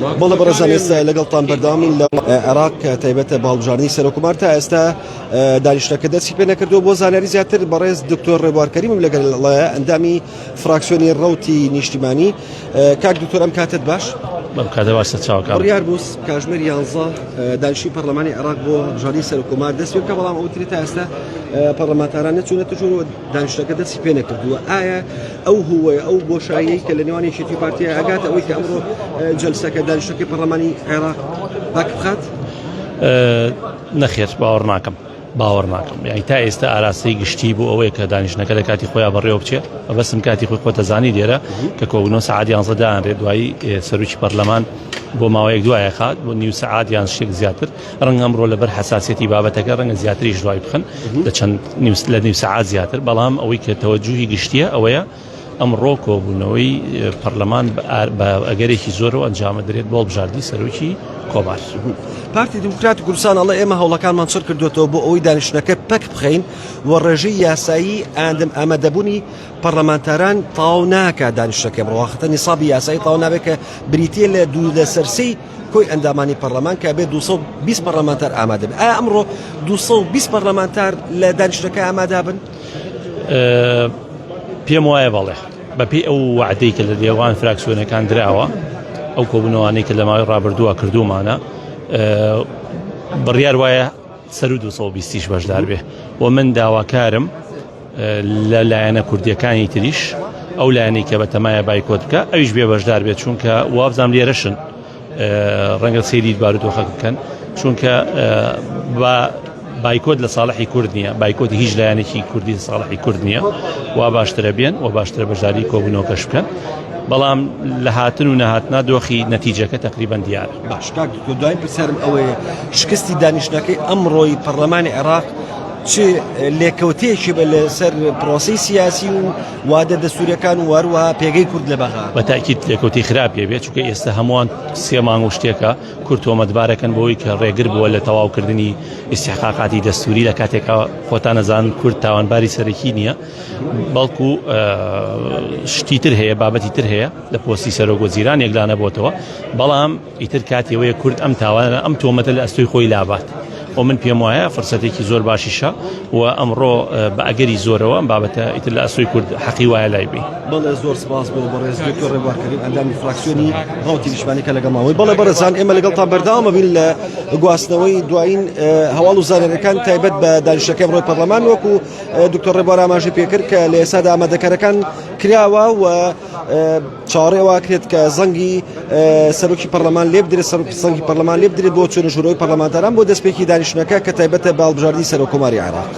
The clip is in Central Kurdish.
بەڵێ بەڕێزان ئێستا لەگەڵتان بەردەوامین لە عێراق کە تایبەتە بە هەڵبژاردنی سەرۆککۆمار تا ئێستا دانیشتەکە دەستی پێ نەکردووە بۆ زانیاری زیاتر بەڕێز دکتۆر ڕێبوار کەریمم لەگەڵایە ئەندامی فراکسیۆنی ڕەوتی نیشتیمانی کاک دکتۆر ئەم کاتت باش بەم کاتە باش سەرچاوەکان بڕیار بوو کاژمێر یانزە دانیشتنی پەرلەمانی عێراق بۆ هەڵبژاردنی سەرۆککۆمار دەست پێ بکە بەڵام ئەو تری تا ئێستا پەرلەمانتاران نەچوونەتە ژوورەوە دانیشتنەکە دەستی پێ نەکردووە ئایا ئەو هوەیە ئەو بۆشاییەی کە لە نێوان یەکێتی و پارتی ئەگاتە ئەوەی کە ئەمڕۆ جەلسەکە دانیشتنەکەی پەرلەمانی عێراق پاک بخات؟ نەخێر باوەڕ ناکەم باوەڕ ناکەم یعنی تا ئێستا ئاراستەی گشتی بۆ ئەوەیە کە دانیشتنەکە لە کاتی خۆیان بەڕێوە بچێ مەبەستم کاتی خۆی خۆتەزانی لێرە کە کۆبوونەوە سەعات یانزە دانرێت دوایی سەرۆکی پەرلەمان بۆ ماوەیەک دوایە خات بۆ نیو سەعات یان شتێک زیاتر ڕەنگە ئەمڕۆ لەبەر حەساسیەتی بابەتەکە ڕەنگە زیاتریش دوای بخەن لە چەند لە نیو سەعات زیاتر بەڵام ئەوەی کە تەوەجوهی گشتیە ئەوەیە ئەمڕۆ کۆبوونەوەی پەرلەمان بە ئەگەرێکی زۆرەوە ئەنجامە درێت بۆ هەڵبژاردنی سەرۆکی کۆمار. پارتی دیموکراتی کوردستان ئەڵێ ئێمە هەوڵەکانمان چڕ کردوێتەوە بۆ ئەوەی دانیشتنەکە پەک بخەین و ڕێژەی یاسایی ئاندم ئامادەبوونی پەرلەمانتاران تەواو ناکات دانیشتەکە بڕواختە نیسابی یاسایی تەواو نابێت کە بریتە لە دوو لەسەر سێی کۆی ئەندامانی پەرلەمان کە بێت 220 پەرلەمانتار ئامادە بێت ئایا ئەمڕۆ 220 پەرلەمانتار لە دانیشتەکە ئامادە بن؟ پێم وایە بەڵێ بەپێی ئەو وعدەی کە لە دێوان فراکسیۆنەکان دراوە ئەو کۆبوونەوانەی کە لە ماوەی ڕابردووە کردومانە بڕیار وایە سەر و 220 بەشدار بێ و من داواکارم لە لایەنە کوردیەکانی تریش ئەو لایەنەی کە بەتەمایە بایکۆت بکە ئەویش بێ بەشدار بێت چونکە وابزانام لێرەشن ڕەنگە سەیری بارودۆخەکە بکەن چونکە بە بایکۆت لە ساڵحی کورد نییە بایکۆتی هیچ لایەنێکی کوردی ساڵحی کورد نییە وا باشترە بێن و باشترە بەشداری کۆبوونەوەکەش بکەن بەڵام لە هاتن و نەهاتنا دۆخی نەتیجەکە تقریبان دیارە باش کاک دکتۆر دوایین پرسیارم ئەوەیە شکستی دانیشتنەکەی ئەمڕۆی پەرلەمانی عێراق چ لێکەوتەیەکی بە لەسەر پرۆسەی سیاسی و وادە دەستوریەکان و هەروەها پێگەی کورد لە بەغا؟ بە تاکید لێکەوتەی خراپی بێت چونکە ئێستا هەمووان سێ مانگ و شتێکە کورد تۆمەتبارەکەن بۆی کە ڕێگر بووە لە تەواوکردنی ئیستحقاقاتی دەستوری لە کاتێکا خۆتان ئەزانن کورد تاوانباری سەرەکی نییە بەڵکو شتی تر هەیە بابەتی تر هەیە لە پۆستی سەرۆک وەزیران یەکلا نەبۆتەوە بەڵام ئیتر کاتی ئەوەیە کورد ئەم تاوانە ئەم تۆمەتە لە ئەستۆی خۆی لابات و من پێم وایە فرسەتێکی زۆر باشیشە و ئەمڕۆ بە ئەگەری زۆرەوە ئەم بابەتە ئیتر لە ئەستۆی کورد حەقی وایە لای بی. بەڵێ زۆر سپاس بۆ بەڕێز دکتۆر ڕێبوار کەریم ئەندامی فراکسیۆنی ڕەوتی نیشتمانی کە لەگەڵمان بووی. بەڵێ بەڕێزان ئێمە لەگەڵتان بەردەوام ئەبین لە گواستنەوەی دوایین هەواڵ و زانیاریەکان تایبەت بە دانیشتەکەی ئەمڕۆی پەرلەمان وەکو دکتۆر ڕێبوار ئاماژەی پێکرد کە لە ئێستادا ئامادەکارەکان کراوە و چاوەڕێ واکرێت کە زەنگی سەرۆکی پەرلەمان لێ بدرێت سەرۆک زەنگی پەرلەمان لێ بدرێت بۆ چوونە ژوورەوەی پەرلەمانتاران بۆ دەستپێکی دانیشتنەکە کە تایبەتە بە هەڵبژاردنی سەرۆک کۆماری عێراق.